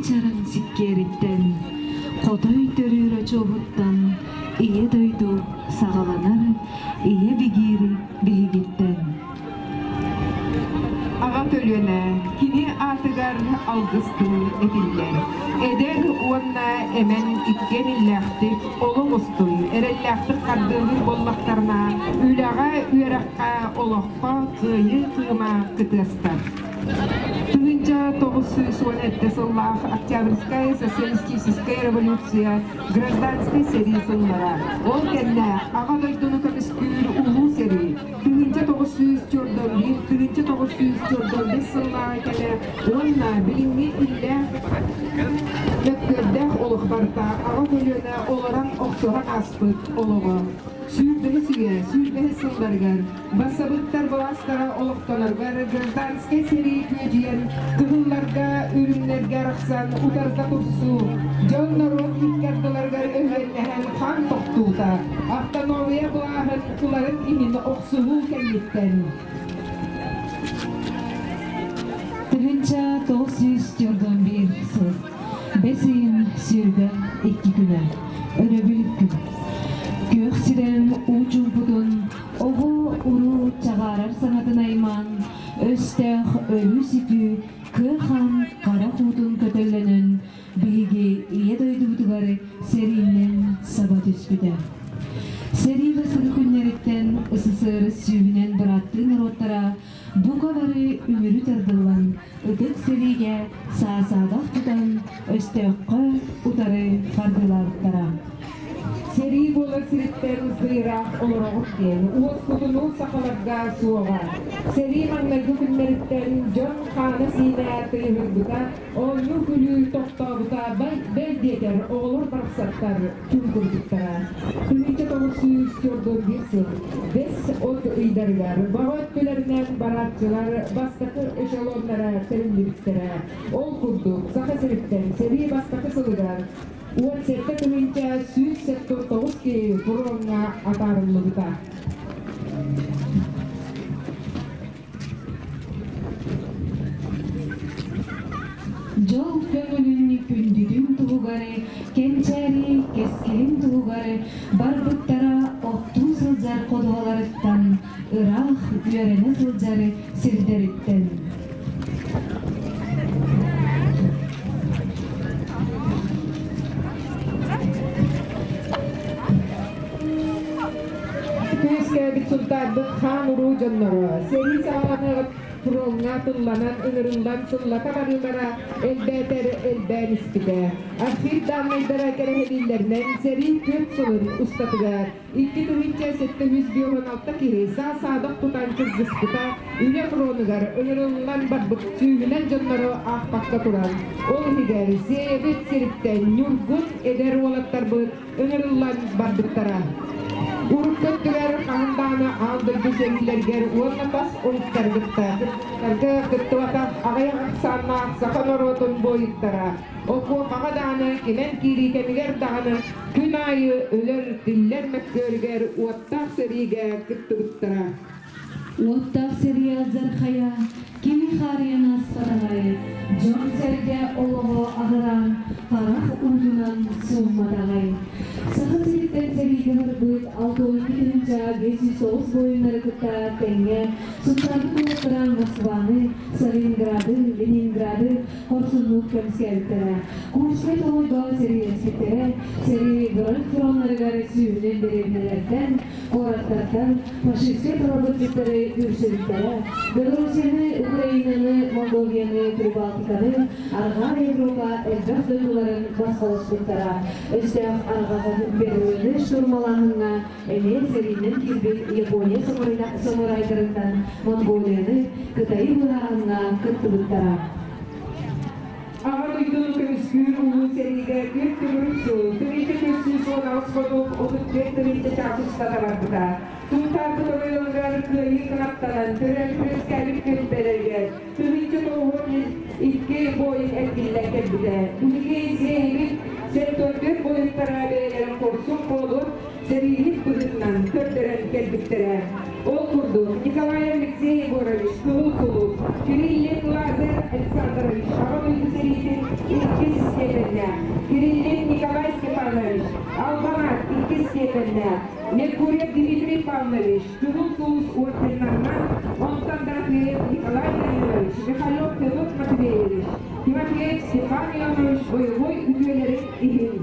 чараҥ сиккиэриттэн, хотой төрүүр очуоһуттан Ийэ дойду саҕаланар, ийэ бигиир биһигиттэн. Аҕа көлүөнэ кини аатыгар алгыс тыл этиллэр. Эдэр уонна эмэн иккиэн иллээхтик, олох устун, эрэллээхтик хардыылыыр буоллахтарына, үлэҕэ, үөрэххэ, олоххо кыайыы кыыма кытыастар. 1917 сыллаах Октябрьская социалистическая революция гражданскай сэрии сыллара, ол кэннэ Аҕа дойдуну көмүскүүр Улуу сэрии 1941 1945 сыллааҕы кэмэ уонна билиҥҥи иллээх мөккүөрдээх олох барыта аҕа көлүөнэ олорон охсуһан ааспыт олоҕо. Сүүрбэһис үйэ сүүрбэһис сылларыгар Бассабыыктар былаастара олохтоноругар гражданскай сэрии күөдьүйэн, кыһылларга, үрүҥнэргэ арахсан утарыта турсуу, дьон-норуот икки ардыларыгар өһүөннэһэн хаан тохтуута, автономия былааһын ыларын иһин охсуһуу кэнниттэн. 1991 сыл бэс ыйын 22 күнэ өрөбүл күн. Күөх сирэм уу чуумпутун Оҕо-уруу чаҕаарар саҥатын аймаан, өстөөх өлүү-сүтүү кыа хаан харах уутун көтөллөнөн, биһиги Ийэ дойдубутугар сэриинэн саба түспүтэ. Сэрии бастакы күннэриттэн СССР сүүһүнэн бырааттыы норуоттара бука бары үмүрү тардыллан, ытык сэриигэ саа-саадах тутан, өстөөххө утары хардыылаабыттара. Сэрии буолар сириттэн ыраах олороҕут диэн уоскутунуу сахаларга суоҕа. Сэрии маҥнайгы күннэриттэн дьон хаана-сиинэ тыйыһырбыта, оонньуу-күлүү тохтообута, бэл диэтэр оҕолор барахсаттар чуҥкурбуттара. 1941 сыл бэс от ыйдарыгар баҕа өттүлэринэн барааччылар бастакы эшелоннара тэриллибиттэрэ. Ол курдук, Саха сириттэн сэрии бастакы сылыгар 17 179 киһи фроҥҥа атаарыллыбыта. Дьол көҥүлүн күндүтүн туһугар, кэнчээри кэскилин туһугар барбыттара оттуу сылдьар ходуһаларыттан, ыраах үөрэнэ сылдьар сирдэриттэн. Үөскээбит Сунтаарбыт хаан-уруу дьонноро сэрии саҕаланыаҕыт фроҥҥа тылланан ыҥырыллан сыллата барыылара элбээтэр элбээн испитэ. Архив дааннайдара кэрэһэлииллэринэн сэрии түөрт сылын устатыгар 2756 киһи саа-саадах тутан кыргыспыта, үлэ фронугар ыҥырыллан барбыт сүүһүнэн дьоннору аахпакка туран, ол иһигэр Сиэйэбит сириттэн Ньургун эдэр уолаттарбыт ыҥырыллан барбыттара. Урукку өттүгэр хаһан даҕаны аан дойду сэриилэригэр уонна тас омуктаргытта кыттыбатах аҕыйах ахсааннаах саха норуотун буойуттара Окуопаҕа даҕаны кимэн киирии кэмигэр даҕаны күн аайы өлөр, тиллэр мөккүөрүгэр уоттаах сэриигэ кыттыбыттара. Уоттаах сэрии алдьархайа кими хаарыйан ааспатаҕай, дьон-сэргэ олоҕо аҕыраан, харах уутунан суумматаҕай. Саха сириттэн сэриигэ барбыт 62 509 буойуннары кытта тэҥҥэ Сунтаарбыт уолаттара Москваны, Сталинграды, Ленинграды хорсуннук көмүскээбиттэрэ. Курскай тоҕойго сэриилэспиттэрэ, сэрии бырах фроннарыгар сүүһүнэн дэриэбинэлэртэн, куораттартан фашистскай талабырдьыттары үүрсүбүттэрэ, Белоруссияны, Украинаны, Монголияны, Прибалтиканы, Арҕаа Европа элбэх дойдуларын босхолоспуттара. Өстөөх арҕаҕын Берлини штурмалааһыҥҥа эмиэ сэриинэн киирбит Япония самурайдарыттан Монголияны, Кытайы быһааһыҥҥа кыттыбыттара. Аҕа дойдуну көмүскүүр улуу сэриигэ түөрт төгүрүк сыл, тыһыынча 418 хонук, 34 тыһыынча чаас устата барбыта. Сунтаарбыт оройуонугар кыайыы кынаттанан, төрөөбүт-үөскээбит түөлбэлэригэр 1092 буойун эргиллэн кэлбитэ. Биһиги сиэһибит 74 буойуттара бэйэлэрин хорсун хоодуот сэрииһит быһыытынан көрдөрөн кэлбиттэрэ. Ол курдук, Николай Алексей Егорович Кыһыл Сулус, Кириллин Лазарь Александрович Аҕа дойду сэриитин иккис кэргэннээх Меркурьев Дмитрий Павлович Кыһыл Сулус орденнарынан, онтон Дорофеев Николай Данилович, Михалев Федот Матвеевич, Тимофеев Степан Иванович бойобуой үтүөлэрин иһин,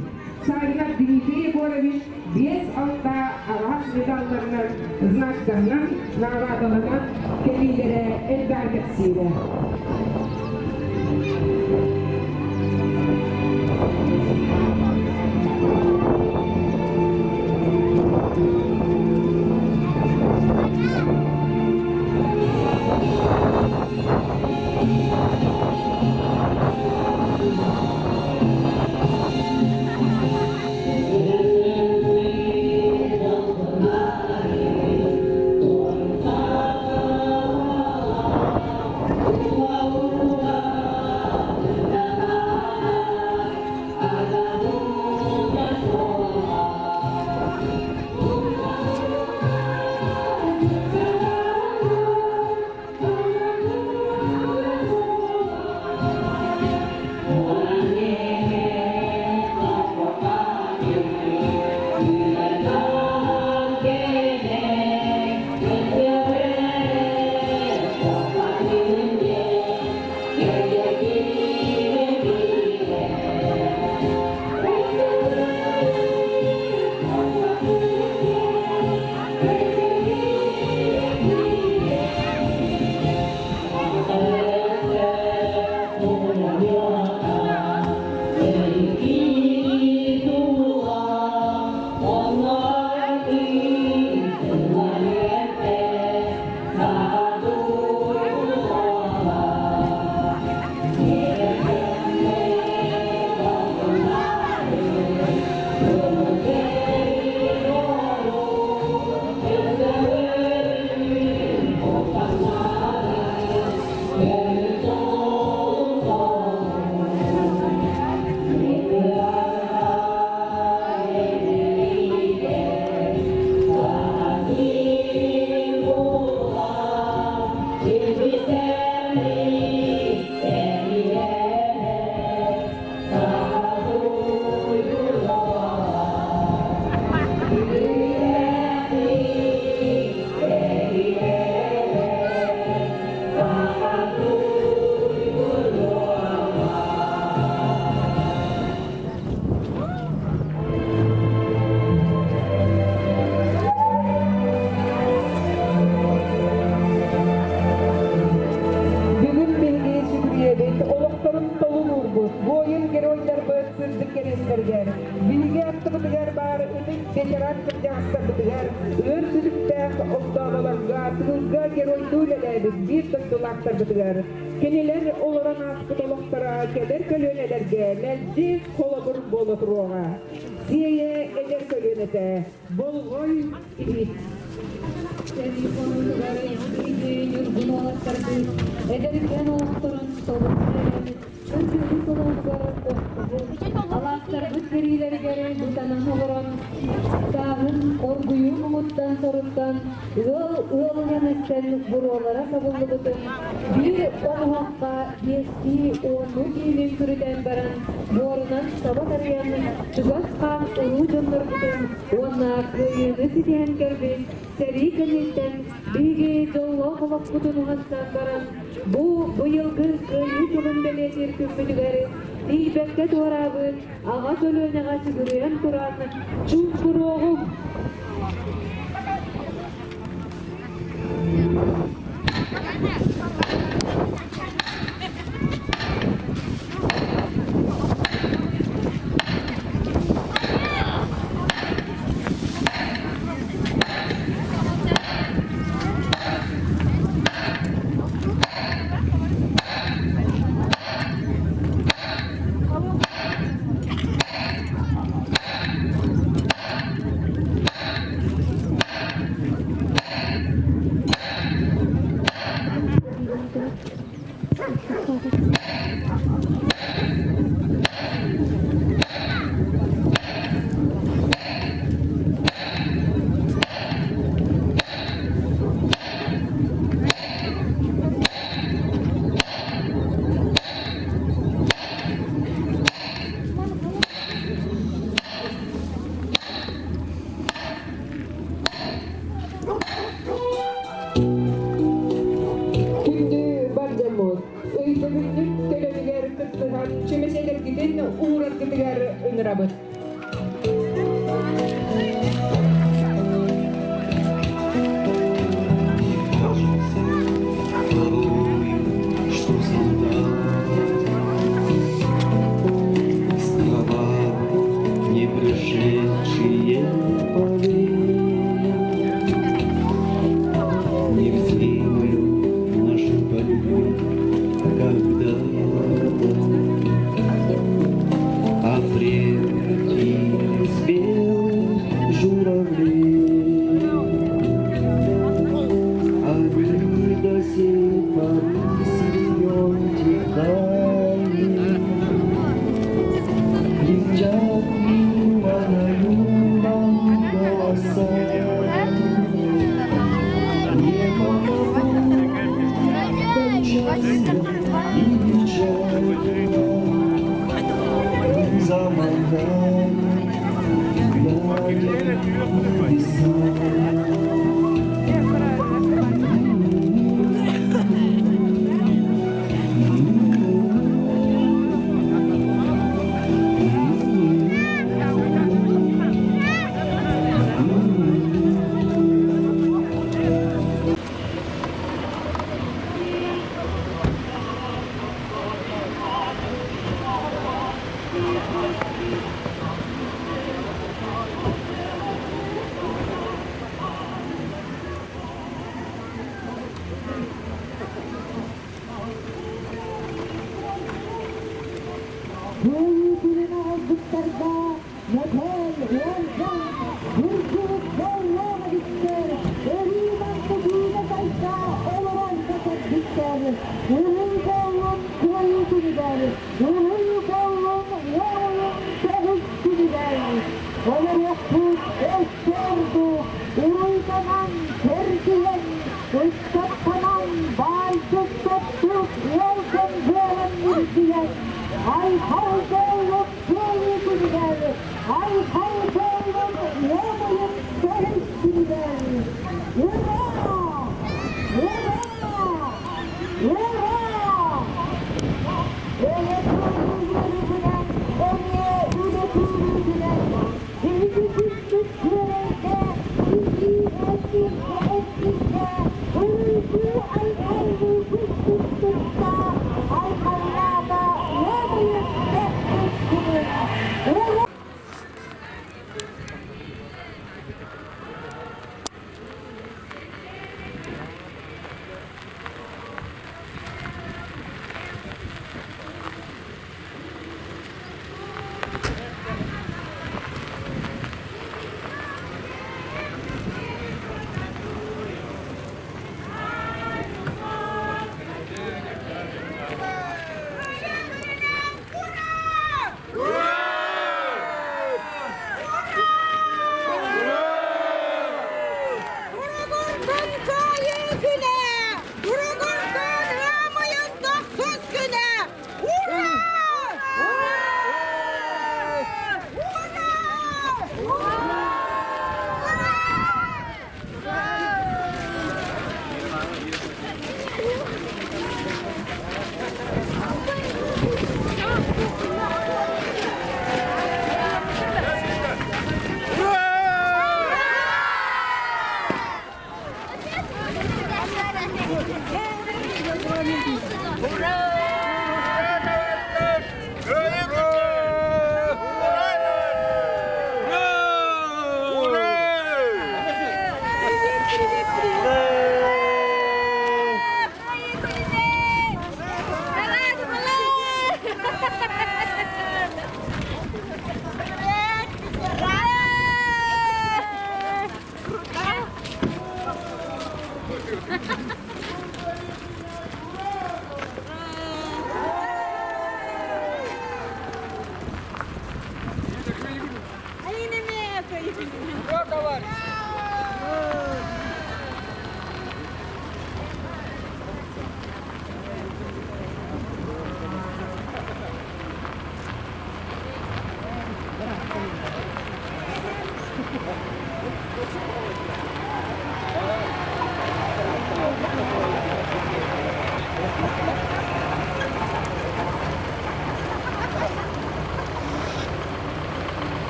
Саввинов Дмитрий Егорович 5-6 араас медалларынан, знактарынан наҕараадаланан кэлиилэрэ элбэҕи кэпсиирэ. Бүгүн биһиги сүгүрүйэбит олохторун толун уурбут буойун геройдарбыт сырдык кэриэстэригэр, биһиги аттыбытыгар баар ытык ветеран кырдьаҕастарбытыгар, ыар сүтүктээх огдооболорго, тыылга геройдуу үлэлээбит биир дойдулаахтарбытыгар, кинилэр олорон ааспыт олохторо кэлэр көлүөнэлэргэ мэлдьи холобур буола туруоҕа. Сиэйэ эдэр көлүөнэтэ болҕой иһит. Сэрии хонуутугар биһиги ньургун уолаттарбыт эдэркээн олохторун толук биэрэн, кыргыһыы толоонугар охтубут, алаастарбыт сэриилэригэр бытанан олорон, сааһын оргуйуу муҥуттан соруттан, ыал ыалынан эстэн буруолара сабыллыбытын биир омуһахха биэстии уоннуу киһини күрүтэн баран, буорунан саба тарыйан, чугас хаан улуу дьоннорбутун уонна кыайыыны ситиһэн кэлбит сэрии кэнниттэн биһиги дьоллоох олохпутун уһансан баран, бу быйылгы Кыайыы сылын бэлиэтиир күммүтүгэр тиийбэккэ туораабыт аҕа көлүөнэҕэ сүгүрүйэн туран чуумпуруоҕуҥ! өйдөбүнньүк төлөнүгэр кыттыһан чүмэчэлэргитин уураргытыгар ыҥырабыт. Что солдат слова, не пришедшие поры, не в землю нашу полюбили когда-то, а превратились в белых журавлей. Они до сей поры с тихами Летят мимо на юном голоса. Небо счастье и печально Замолкает, глядя в небеса. Кыайыы аҕалбыттарга мэтээл уордьан, бурдук боллоох эбиттэр, өрүү мантыгыына сайда олорон кэтэрбиттэр. Уруй буоллун кыайыы күнүгэр, уруй буоллун уоруйун көһүс күнүгэр. Олоруохпут өссө ордук, уруйданан, чэрдийэн, ыччаттанан, баайдык-тоттук уолдьан буолан ньиргийэн, айхал буоллун кыайыы күнүгэр, айхал буоллун уоруйун көһүс күнүгэр. Ура! Ура! Ура! Эйэ күүрүүгүнэн, эмиэ үлэ күүрүүгүнэн, биһиги күспүт күөрэйдэ, итии эттииргэ эттииргэ, уруйдуу айхаллыы күспүт тутта, айхаллаата уомуйун бэртис күнүн. Ура!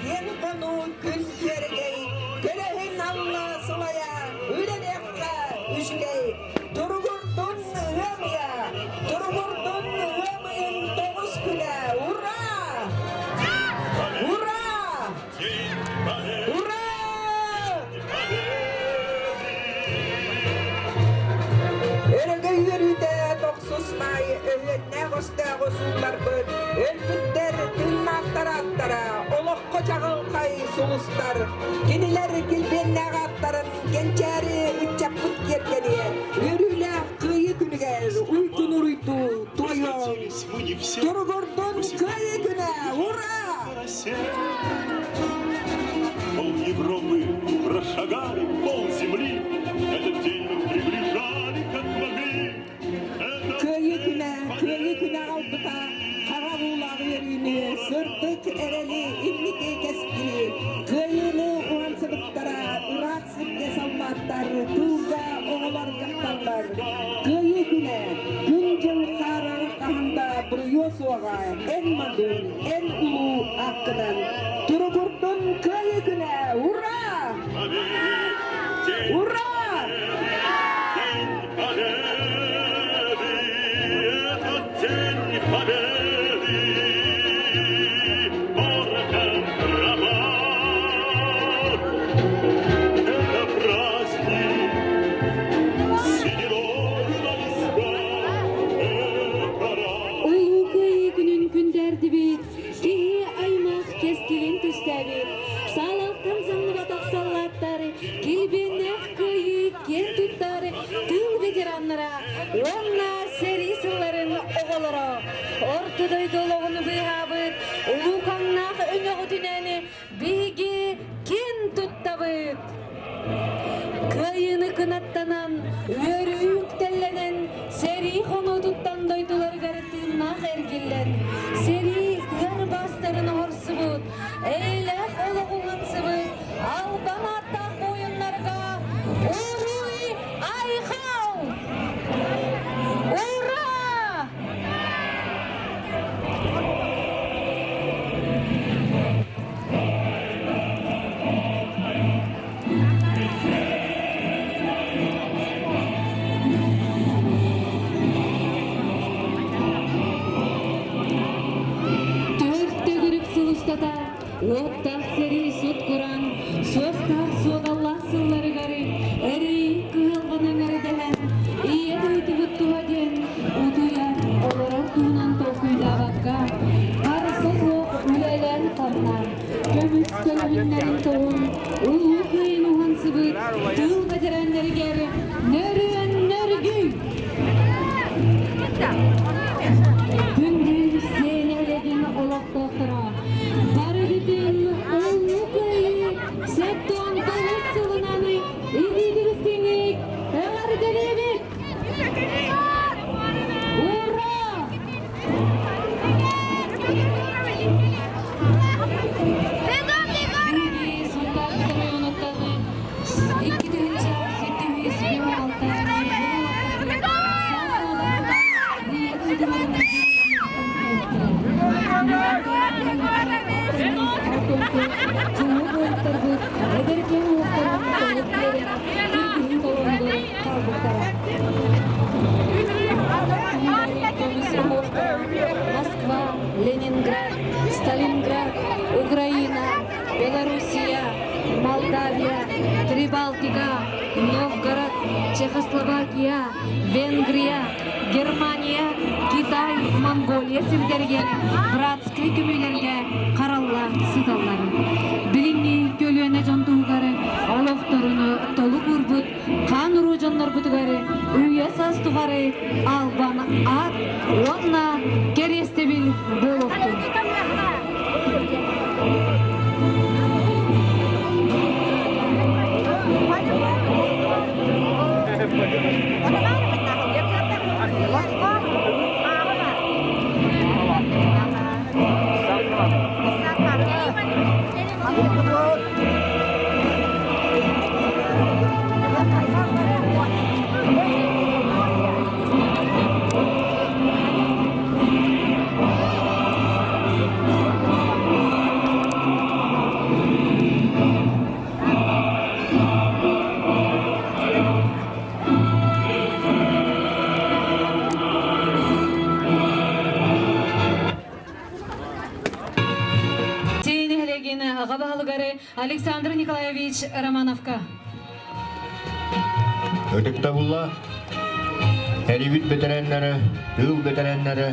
Киэн хонуу күн күөрэгэй, көлөһүн алла сылайа, үлэлиэххэ үчүгэй. Туругурдун ыам ыйа, туругурдун ыам ыйын тоҕус күнэ, ура! Ура! Ура! Өрөгөй үөрүүтэ тохсус маай өһүөннээх өстөөҕү суулларбыт, өлбүттэр тыыннаахтар ааттара, олоххо чаҕылхай сулустар, кинилэр килбиэннээх ааттарын кэнчээри ыччаппыт киэргэниэ, үөрүүлээх Кыайыы күнүгэр уйгун уруйдуу туойуоҥ! Туругурдун Кыайыы күнэ! Ура! Пол Европы прошагали, пол земли. Этот день мы приближали, как могли. Кыайыы күнэ, Кыайыы күнэ аҕалбыта хара уулаах үөрүүнү, сырдык эрэли, инники кэскили, кыайыыны уһансыбыттара ыраах сиргэ саллааттар, тыылга оҕолор, дьахталлар. Кыайыы күнэ, күн-дьыл хаарыан хаһан да буруйуо суоҕа, эн модун, эн улуу ааккынан. Туругурдун Кыайыы күнэ! Ура! Ура! День Победы, этот день Победы, порохом громад. Это праздник сединой на висках, это радость. Улуу Кыайыы күнүн күндээрдибит, киһи аймах кэскилин түстээбит, саалалтан самныбатах саллааттар, килбиэннээх кыайыы киэн туттар тыыл ветераннара уонна сэрии сылларын оҕолоро Орто дойду олоҕун быыһаабыт улууканнаах өҥөҕүтүнэн биһиги киэн туттабыт! Кыайыыны кынаттанан, үөрүү үктэллэнэн, сэрии хонуутуттан дойдуларыгар тыыннаах эргиллэн, сэрии ыар баастарын оһорсубут, эйэлээх олоҕу уһансыбыт албан ааттаах буойуннарга уруй айхал! Ура! Төрт төгүрүк сыл устата уоттаах сэрии сут-кураан, суостаах суодаллаах сылларыгар эрий кыһалҕанан эрэдэһэн, ийэ дойдубут туһа диэн утуйар, олорор туһунан толкуйдаабакка, харса суох үлэлээн-хамнаан, көмүс көлөһүннэрин тоҕун Улуу Кыайын уһансыбыт тыыл бэтэрээннэригэр нөрүөн нөргүй! Күндү сиэнэлэгин олохтоохторо, бары бүтүн Улуу Кыайыы 79 сылынан илиибитиҥик эҕэрдэлиибит! Ура! Биһиги Сунтаарбыт оройуонуттан 2 756 эдэркээн уолаттарын толук биэрэн, кирбиһин толоонугар хаалбыттара. Москва, Ленинград, Сталинград, Украина, Белоруссия, Молдавия, Прибалтика, Новгород, Чехословакия, Венгрия, Германия, Китай, Монголия сирдэригэр братскай көмүүлэргэ харалла сыталлар. Билиҥҥи көлүөнэ дьон туһугар олохторун толук уурбут хаан уруу дьоннорбутугар үйэ саас тухары албан аат уонна кэриэстэбил буолуохтун. аҕа баһылыгары Александр Николаевич Романовка. Ытыктабыллаах Эрибит бэтэрээннэрэ, тыыл бэтэрээннэрэ,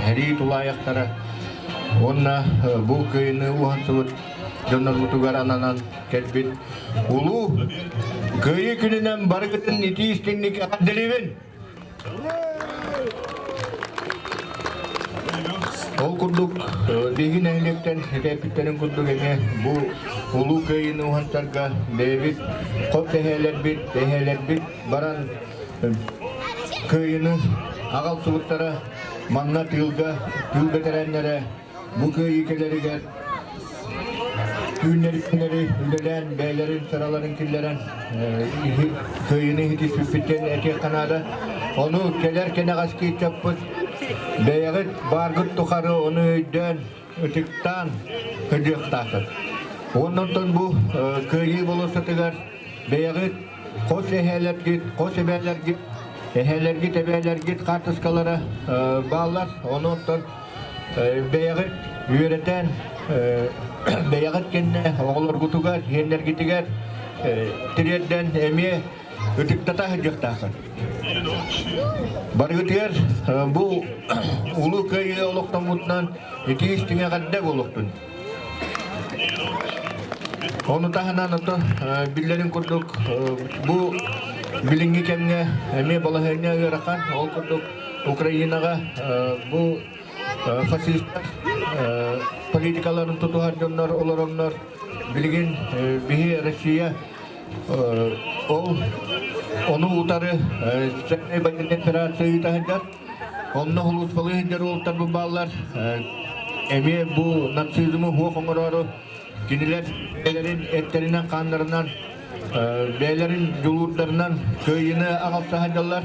эрии тулаайахтара уонна бу кыайыыны уһансыбыт дьоннорбутугар ананан кэлбит Улуу Кыайыы күнүнэн барыгытын итии истиҥник эҕэрдэлиибин! Ол курдук, биһиги нэһилиэктэн этээппиттэрин курдук эмиэ бу Улуу Кыайыыны уһансарга бэйэбит хос эһээлэрбит, эһээлэрбит баран Кыайыыны аҕалсыбыттара. Манна тыылга, тыыл бэтэрээннэрэ бу кыайыы кэлэригэр түүннэри үлэлээн, бэйэлэрин сыраларын киллэрэн кыайыыны иһитиспиппиттэн этиэххэ наада. Ону кэлэр кэнэҕэски ыччаппыт бэйэҕит бааргыт тухары ону өйдөөн, ытыктаан кырдьыахтааххыт. Уонна онтон бу кыайыы болуоссатыгар бэйэҕит хос эһээлэргит, хос эбээлэргит, эһээлэргит, эбээлэргит хаартыскалара бааллар. Ону оттон бэйэҕит үөрэтэн, бэйэҕит кэннэ оҕолоргутугар, сиэннэргитигэр тириэрдэн эмиэ ытыктата сылдьыахтааххыт. Барыгытыгар бу Улуу Кыайыы олохтоммутунан итии истиҥ эҕэрдэ буолуохтун. Ону таһынан ото биллэрин курдук бу билиҥҥи кэмҥэ эмиэ балаһыанньа ыарахан. Ол курдук Украинаҕа бу фашистар политикаларын тутуһар дьоннор олороннор билигин биһи Россия ол ону утары военной операция ыыта сылдьар. Онно сулууспалыы сылдьар уолаттар бааллар. Эмиэ бу нацизмы суох оҥороору кинилэр бэйэлэрин эттэринэн-хааннарынан, бэйэлэрин дьулуурдарынан кыайыыны аҕалса сылдьаллар.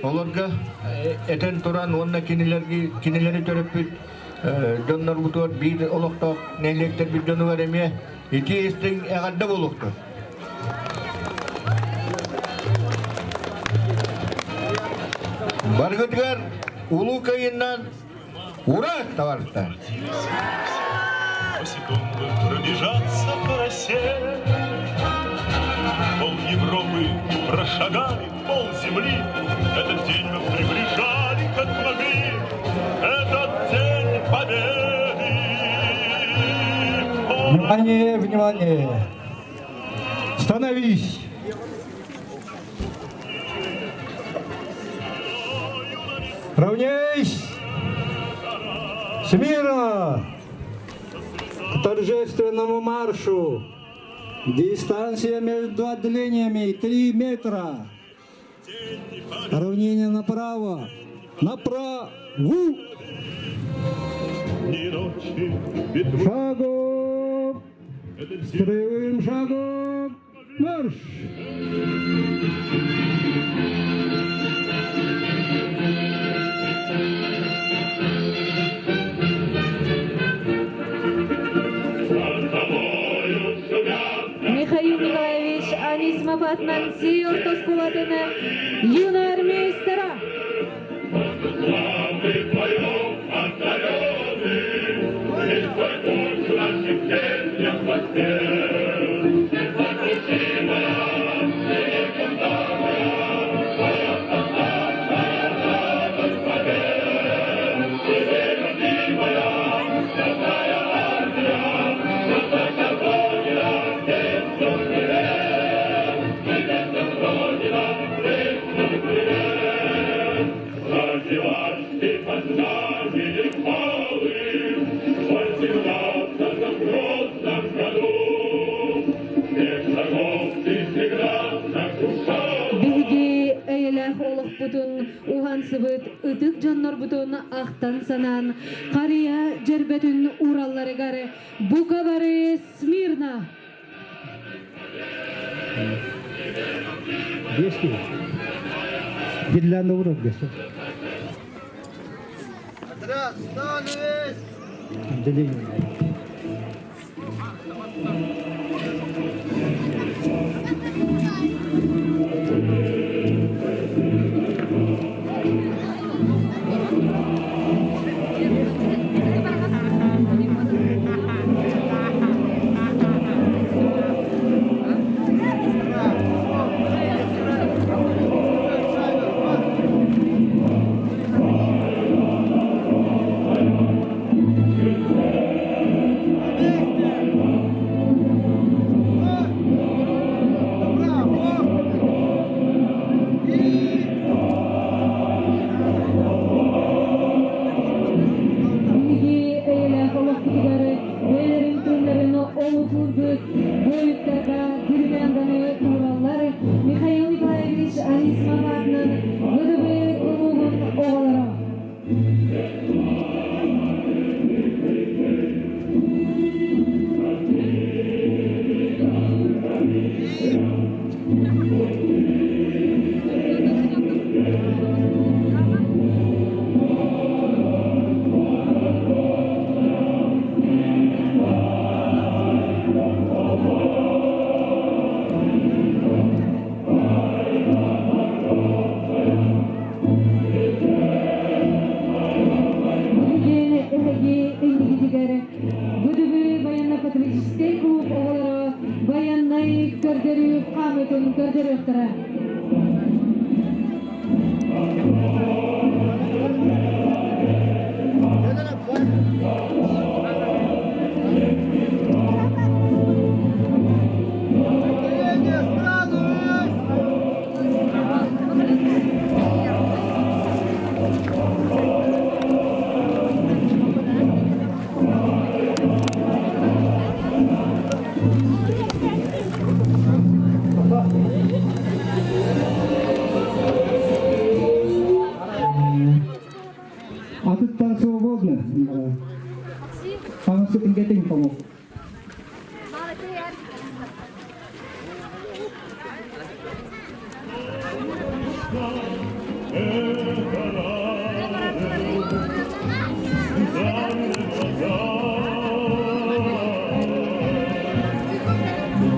Олорго этэн туран уонна кинилэрги кинилэри төрөппүт дьоннорбутугар биир олохтоох нэһилиэктэрбит дьонугар эмиэ итии истиҥ эҕэрдэ буолуохтун. Барыгытыгар Улуу Кыайыннан ура, товарищтар! Босиком пробежаться по росе. Пол Европы прошагали, пол земли. Этот день мы приближали, как могли. Этот день победы. Внимание, внимание! Становись! Равняйсь! Смирно! К торжественному маршу! Дистанция между отделениями 3 метра. Равнение направо. Направо! Шагом! Строевым шагом! Марш! Михаил Николаевич Анисимов атынан сей орто оскуолатыны юноармейстара. Биһиги эйэлээх олохпутун уһансыбыт ытык дьоннорбутун ахтан-санаан, харыйа дьөрбөтүн ууралларыгар бука бары смирно! Вести. Гирлянда урок десе. Отряд, становись! Отделение. көрдөрүү хаамыытын көрдөрүөхтэрэ. Атыттан свободно. Таҥасы кэтин помог.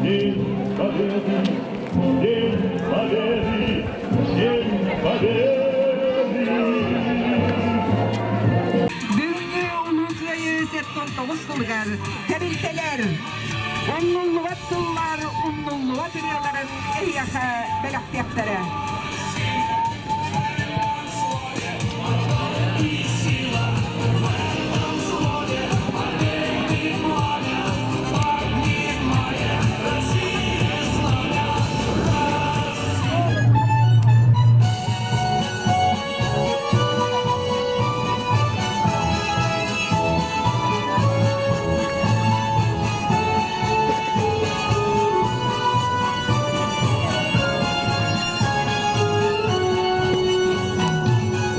День Победы, День Победы, День Победы! Бүгүҥҥү Улуу Кыайыы 79 сылыгар тэрилтэлэр умнуллубат сыллар умнуллубат ырыаларын эһиэхэ бэлэхтиэхтэрэ.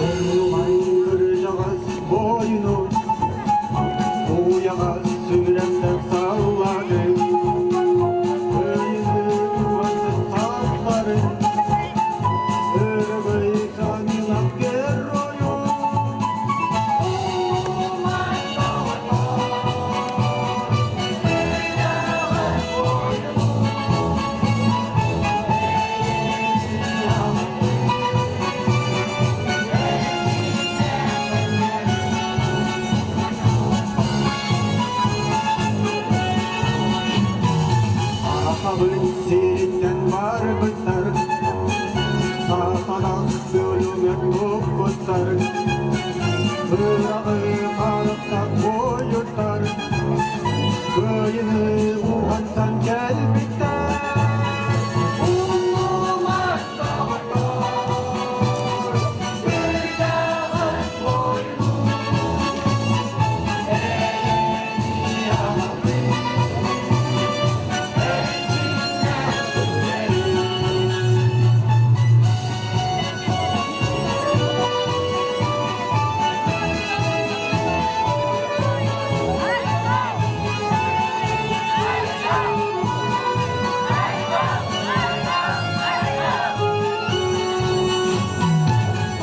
Уллумай кырдьаҕас буойуну, Уйаҕас сүрэхтэн саллаҕын, Кыайыыны туһанан салларын, Өрөгөй саныылах геройу. Уллумай доҕоттоор, кырдьаҕас буойуну, Сахабыт сириттэн барбыттар, Саахалах бөлүмэр туппуттар, Ыраҕы харахтаах буойуттар, Кыайыны уһансан кэлбиттэр. Уллумах доҕоттоор, кырдьаҕас буойун, эйэни аҕалбыт.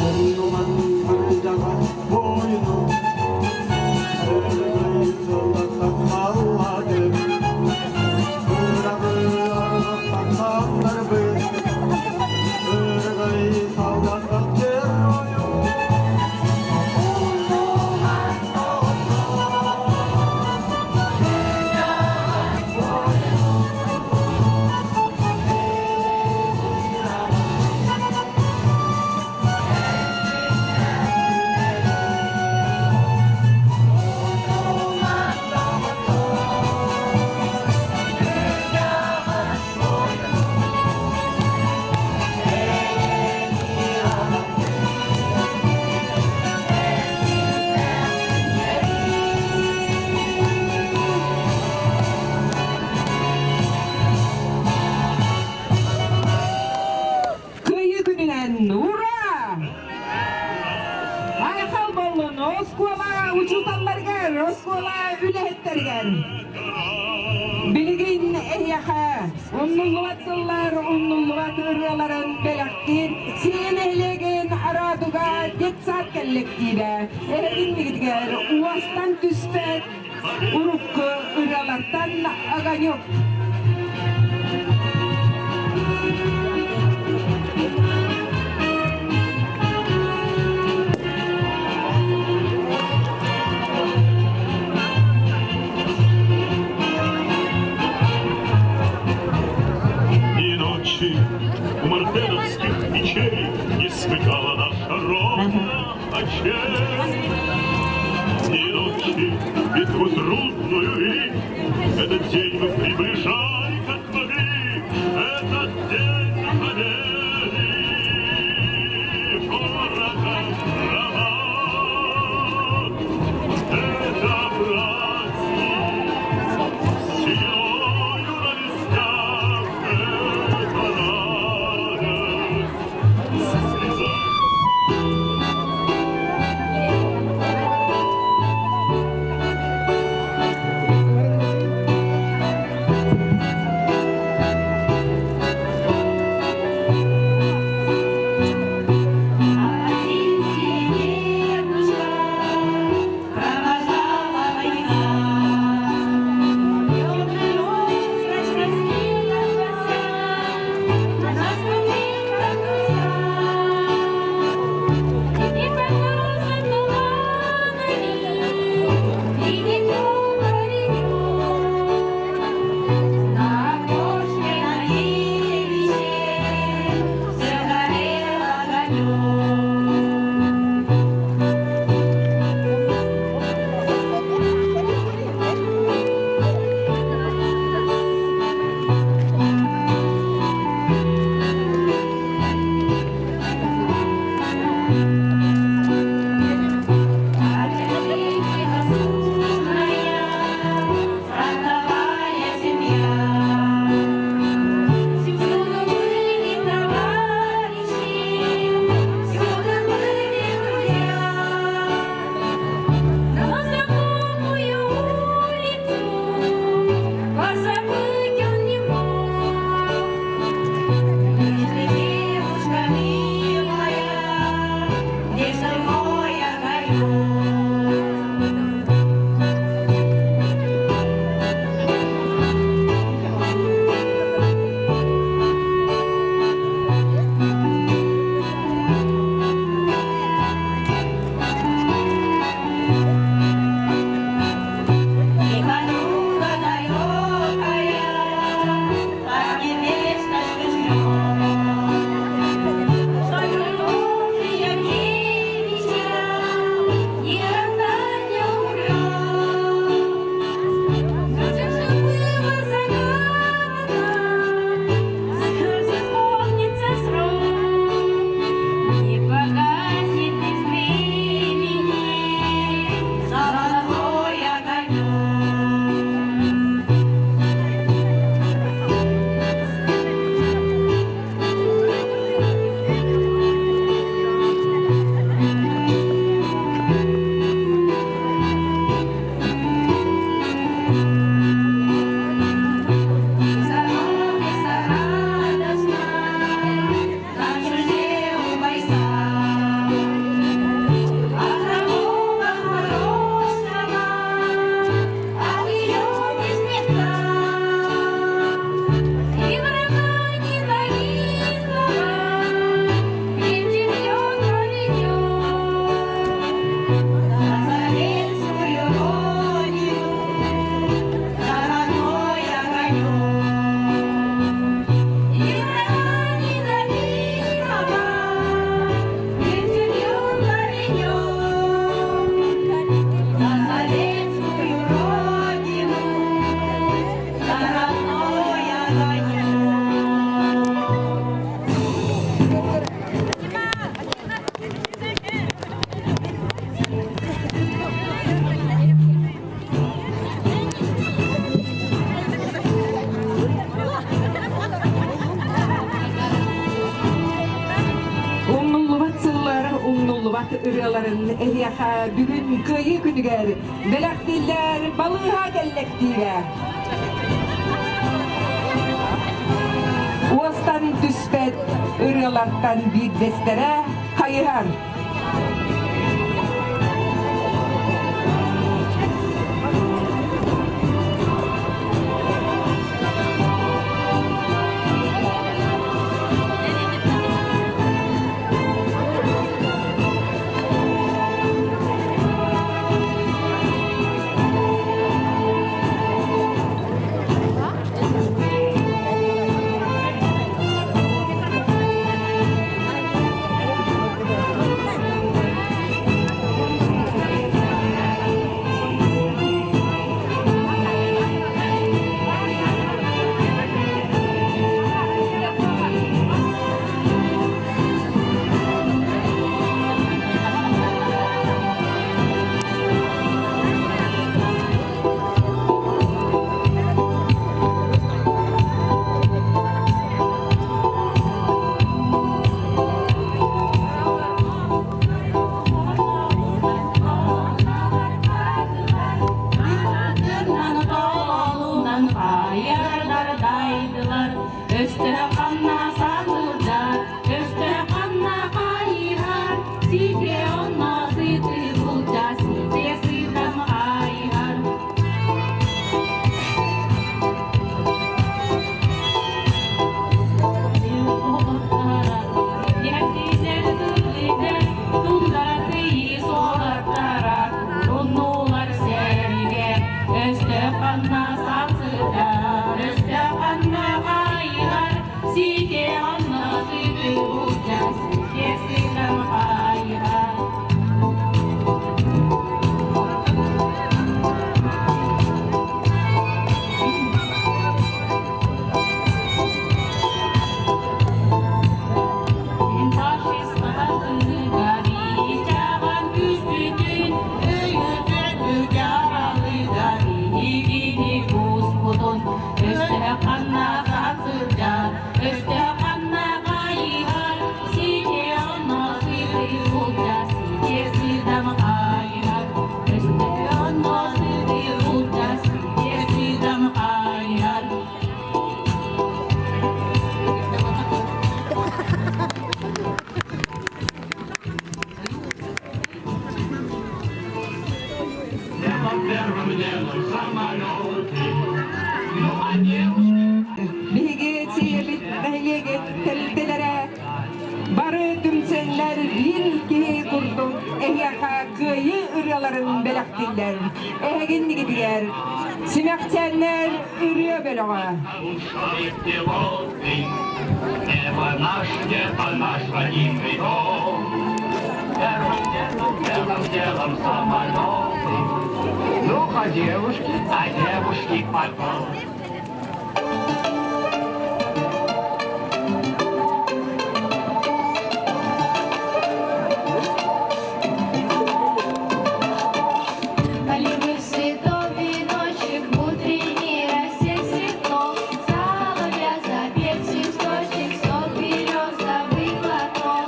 Оннуман кырдьаҕас буойуну, Өрөгөй сыллатан салладым, Ыраҕы арҕахтан самнарбыт, Өрөгөй саллатах геройу. Уллуман доҕоттоор, кырдьаҕас буойуну, Кыайыы күнүнэн ура! Айхал боллун оскуола учууталларыгар, оскуола үлэһиттэригэр! Билигин эһиэхэ умнуллубат сыллар умнуллубат ырыаларын бэлэхтиир Сиэн нэһилиэгин Радуга детсад кэллэктиибэ эһигиннигитигэр уостан түспэт урукку ырыалартан огонек. родную вели. Этот день мы приближали, как могли, Этот день победы. Шорохом гранат. Это праздник сединою на висках, Это радость со слезами. Провожала война, темную ночь нас И покажет туманами, и не На окошке на девичьей все горело огнем. Родовая семья, всюду были товарищи, всюду были друзья. Но знакомую улицу позабыть он не мог. Где ж ты, девушка милая, где ж ты мой огонек? И подруга далекая, так и весточку шлет, Что любовь ее девичья никогда не умрет. Зачем же было загадано, вспомнится срок, Не погаснет без времени золотой огонек. Становится радостно на чужде у бойца. От родного хорошего, от ее близнеца. И врага ненавистного им чемпион поведет. За советскую родину, за родной огонек. И врага ненавистного им чемпион поведет. За советскую родину, за родной огонек. Умнуллубат сыллар, умнуллубат ырыаларын эһиэхэ бүгүн Кыайыы күнүгэр бэлэхтииллэр балыыһа кэллэктиибэ. Уостан түспэт ырыалартан биирдэстэрэ хайыһар. Өстөөх ханна сатылдьар, өстөөх ханна хайыһар, сигэ онно сыты булдьа, сигэ сытан хайыһар. Сите Thank you. Биһиги Сиэбит нэһилиэгин тэрилтэлэрэ бары түмсэннэр биир киһи курдук эһиэхэ кыайыы ырыаларын бэлэхтииллэр. Эһигиннигитигэр Симэхчээннэр ырыа бөлөҕө. Небо наш, небо наш родимый дом. Первым делом, первым делом самолеты. Ну, а девушки потом. Калі світло віночок в утренней росе светло, Соловья запеть листочек, сок березовый глоток.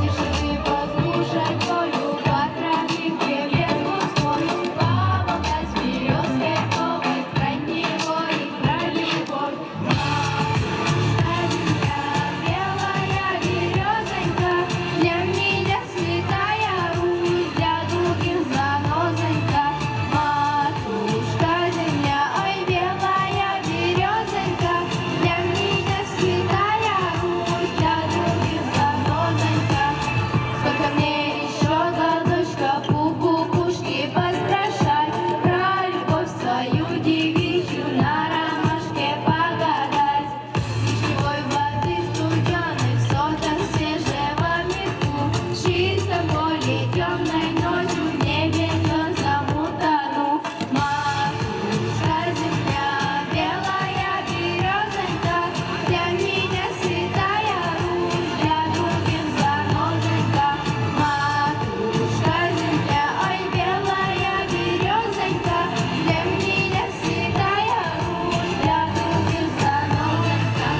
Тишины послушать волю, по травинке в лес густой, Поболтать с березкой новой про него и про любовь. Матушка земля, белая березонька, Для меня святая Русь, для других занозонька. Матушка земля, ой, белая березонька, Для меня святая Русь, для других занозонька. Сколько мне еще, да, дочка, кукушки поспрашать, Про любовь свою девичью на ромашке погадать. Вишневой воды студеной в сотах свежего меху, В чистом поле темной ночью в небе звездном утону. Матушка земля, белая березонька, Для меня святая Русь, для других занозонька. Матушка земля, ой, белая березонька, Для меня святая Русь, для других занозонька.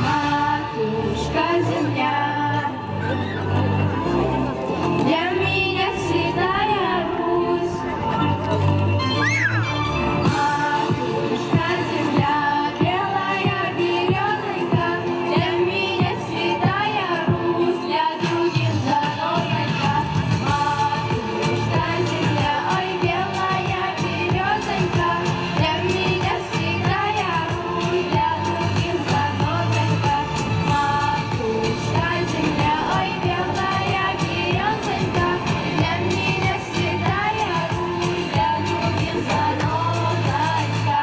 Матушка земля, для меня святая Русь. Матушка земля, белая березонька, для меня святая Русь, для других занозонька. Матушка земля, ой, белая березонька, для меня святая Русь, для других занозонька. Матушка земля, ой, белая березонька, для меня святая Русь, для других занозонька.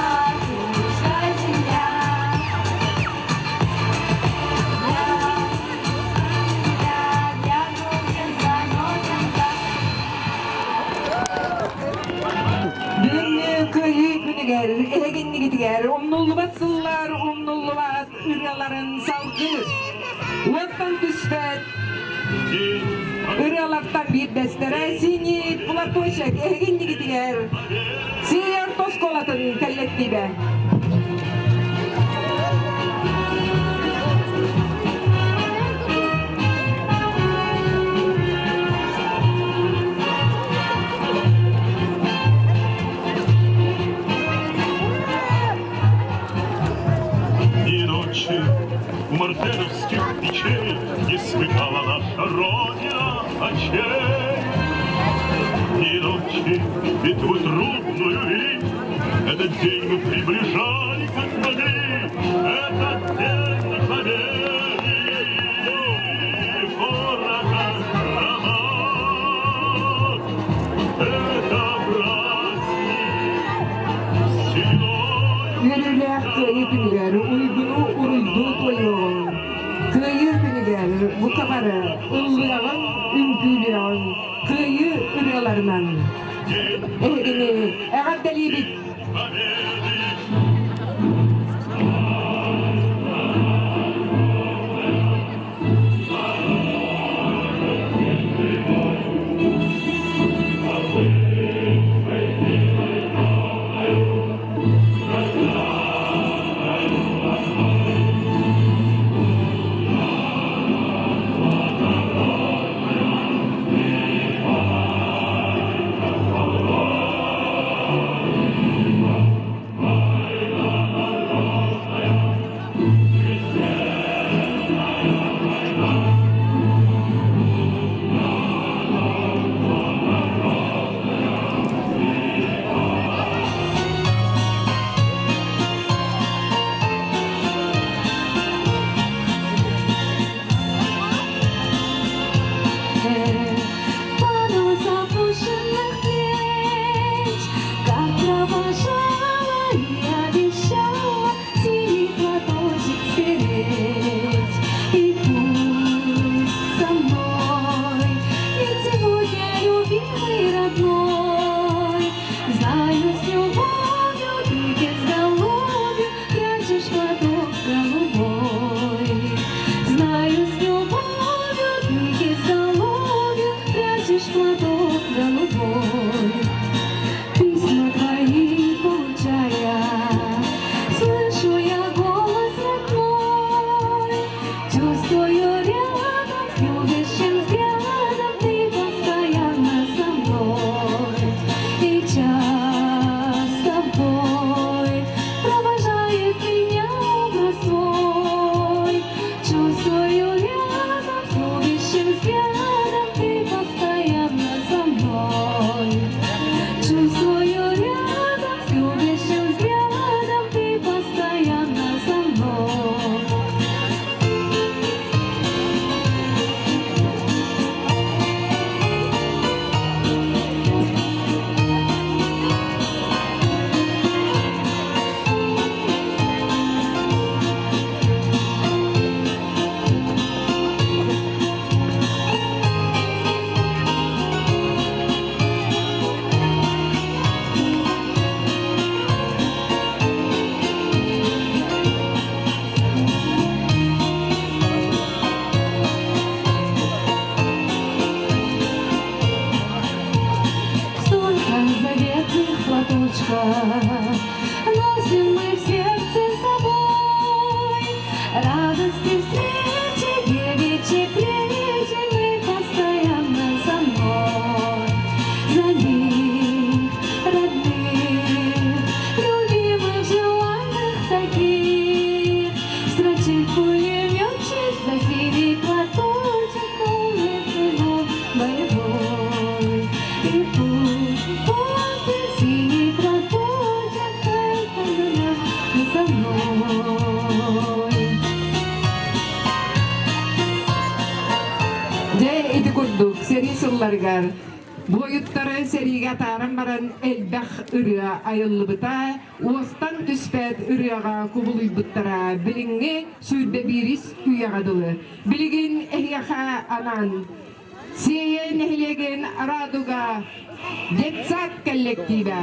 Матушка земля, для других занозонька. Бүгүҥҥү Кыайыы күнүгэр, эһигиннигитигэр умнуллубат сыллар умнуллубат ырыаларын салгыы. Уоттан түспэт День. Ырыалартан биирдэстэрэ Синий платочек эһигиннигитигэр Сиэр оскуолатын кэллэктиибэ. Дни ночи у мартеновских печей Не смыкала наша Родина очей. Дни ночи битву трудную вели, Этот день мы приближали, как могли, Этот день победы. Ворога громад. Это праздник седой Үөрүүлээх Кыайыы күнүгэр уйгуну уруйдуу туойуоҕуҥ, Кыайыы күнүгэр бука бары ыллыаҕыҥ, үҥкүүлүөҕүҥ, Кыайыы ырыаларынан. Эһигини эҕэрдэлиибит! Падал с опущенных плеч, как провожала и обещала синий платочек стереть. И пусть со мной, ведь сегодня любимый родной, знаю, с любовью ты к изголовью прячешь платок голубой. Знаю, с любовью ты к изголовью прячешь платок голубой. Письма твои получая, слышу я голос родной, чувствую рядом с любящим взглядом ты постоянно со мной. И часто в бой провожает меня образ твой. Чувствую рядом с любящим взглядом ты постоянно со мной. Чувствую рядом с любящим взглядом ты постоянно со мной. Столько заветных платочков Носим мы в сердце с собой. Радости встречи, девичьи плечи Мы постоянно со мной. За них, родных, любимых, желанных таких Строчит пулеметчик за синий платочек Улицы боевой. И пусть пусть синий платочек Это со мной. Дьэ, ити курдук сэрии сылларыгар буойуттары сэриигэ атааран баран элбэх ырыа айыллыбыта, уостан түспэт ырыаҕа кубулуйбуттара билиҥҥи 21-ис үйэҕэ дылы. Билигин эһиэхэ анаан Сиэйэ нэһилиэгин Радуга детсад кэллэктиибэ.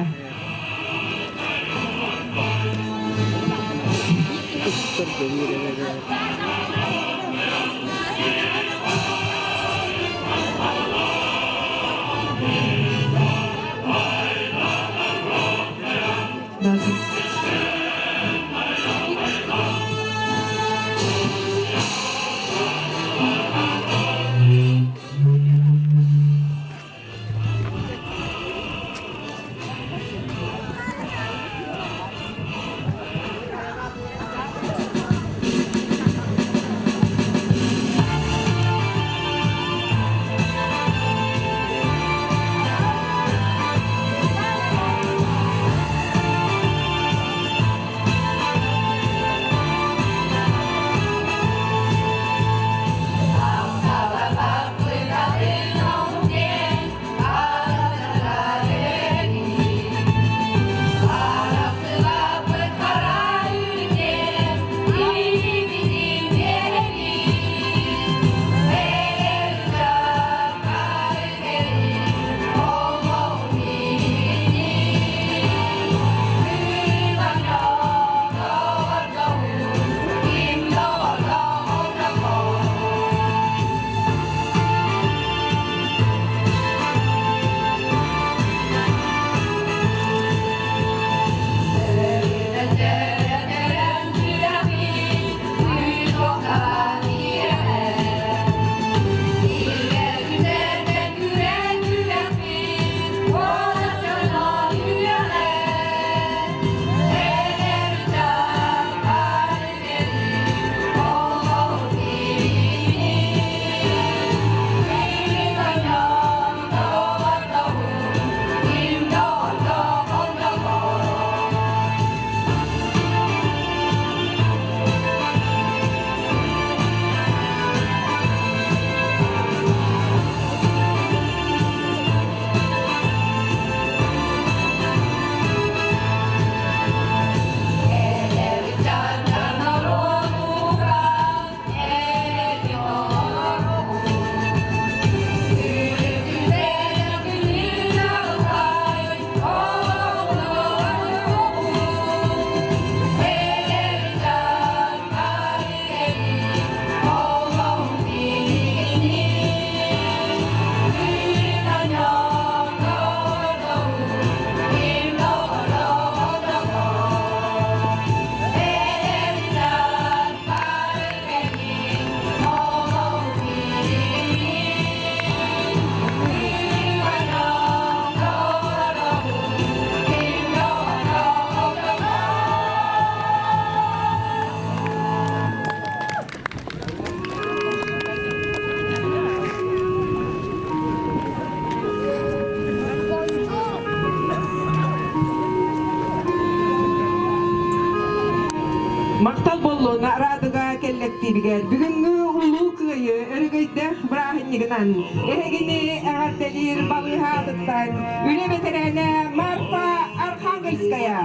Оҕолордуун Радуга кэллэктиибигэр бүгүҥҥү Улуу Кыайыы өрөгөйдөөх бырааһынньыгынан эһигини эҕэрдэлиир балыыһа аатыттан үлэ бэтэрээнэ Марфа Архангельская.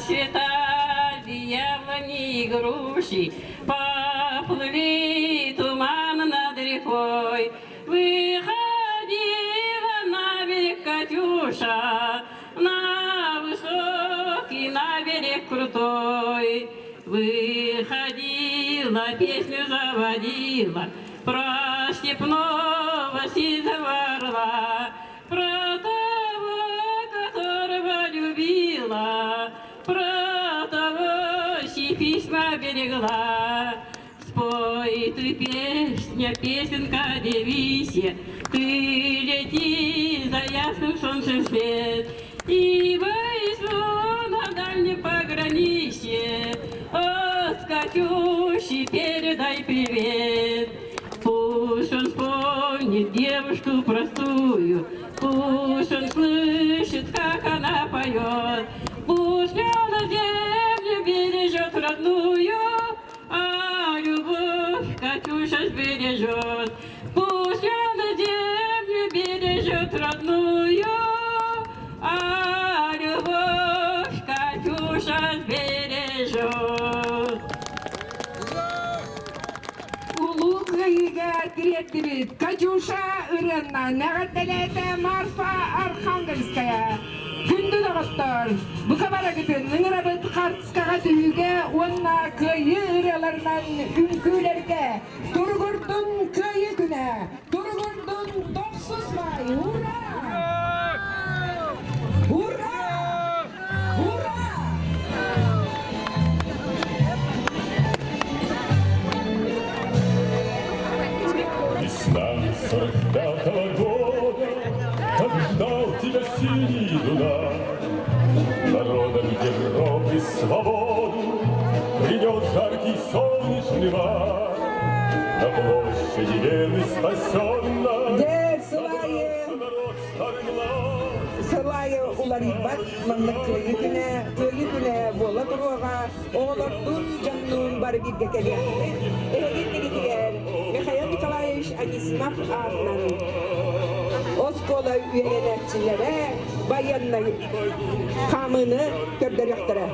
Расцветали яблони и груши, Поплыли туманы над рекой. Выходила на берег Катюша, На высокий, на берег крутой. Выходила, песню заводила Про степного сизого орла, Про того, которого любила, Про того, чьи письма берегла. Спой ты песня, песенка девичья, Ты лети за ясным солнцем свет, И войду на дальнем пограничье, От Катюши передай привет. Пусть он вспомнит девушку простую, Пусть он слышит, как она поет, Пусть он землю бережет родную, А любовь Катюша сбережет. Пусть он землю бережет родную, А любовь Катюша сбережет. Улуу Кыайыыга тириэрдибит Катюша ырыаннан эҕэрдэлээтэ Марфа Архангельская. Күндү доҕоттор, бука барыгытын ыҥырабыт хартыскаҕа түһүүгэ уонна кыайыы ырыаларынан үҥкүүлэргэ Туругурдун Кыайыы күнэ! Туругурдун тохсус маай! Ура! Ура! Ура! Весна 45-го года, Как ждал тебя синий Дунай. Народам Европы свободу Принес жаркий солнечный май. На площади Вены спасенной Дьэ, сыл аайы Народ старый млад. сыл аайы уларыйбат маннык кыайыы күнэ, кыайыы күнэ буола туруоҕа, оҕолордуун, дьоннуун бары бииргэ кэлиэхпит. Эһиги иннигитигэр Михаил Николаевич Анисимов аатынан оскуола үөрэнээччилэрэ байыаннай хаамыыны көрдөрүөхтэрэ.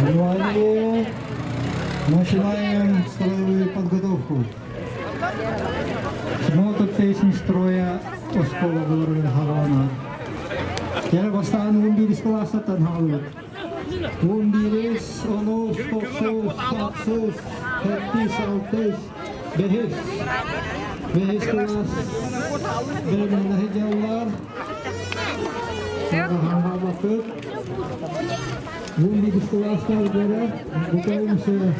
Внимание! Начинаем строевую подготовку. Смотр песни строя оскуола былыргы хаҕаланар. Кэрэ бастаан уон биирис кылаастан хаалбыт. Уон биирис, онус, тохсус, ахсыс, сэттис, алтыс, бэһис. Бэһис кылаас бэлэмнэнэ сылдьаллар. Хаалбаппыт. Уон биирис кылаастар бэрэ, букайымсы.